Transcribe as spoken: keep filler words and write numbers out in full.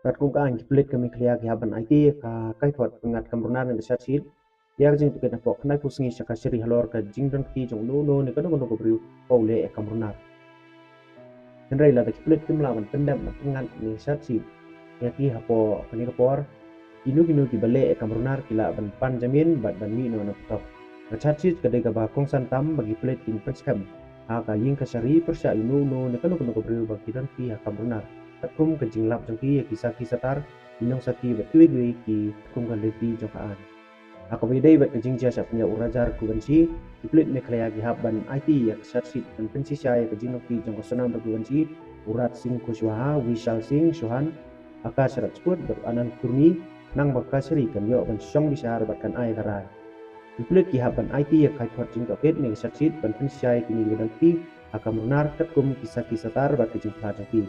Katkum ka aiñ, ki pulit ka Meghalaya ki hap ban aiti ïa ka kaithot pyngngad kam runar ne ka charge sheet ïa ka jingtohkit napoh khyndai phew sngi sha ka shari halor ka jingdon kti jong uno uno ne kano kano ka briew ba u leh ïa kam runar. Hynrei lada ki pulit kim lah ban pyndep ban pyngngad ne ka charge sheet ïa ki hapoh kane ka por, kino kino kiba leh ïa kam runar ki lah ban pan jamin bad ban mih noh na pyrthok. Ka charge sheet ka dei kaba kongsan tam ba ki pulit kin pynskhem ha ka ïing kashari pyrshah ïa uno uno ne kano kano ka briew ba ki don kti ha kam runar, katkum ka jinglap jong ki ïa ki sakhi satar, ki nongsakhi bad kiwei kiwei ki katkum ka lynti jong ka aiñ. Ha kaba ïadei bad ka jingjia shah pynïap u Rajar Raghuvanshi, ki pulit Meghalaya ki hap ban aiti ïa ka charge sheet ban pynshisha ïa ka jingdon kti jong ka Sonam Raghuvanshi, u Raj Singh Kushwaha, Vishal Singh Chauhan, Akash Rajput bad u Anand Kurmi, khnang ba ka kashari kan ïoh ban shong bishar bad kan ai ka rai. Ki pulit ki hap ban aiti ïa ka kaithot jingtohkit ne ka charge sheet ban pynshisha ïa kine kiba don kti ha kam runar, katkum ki sakhi satar bad ka jingphla jong ki.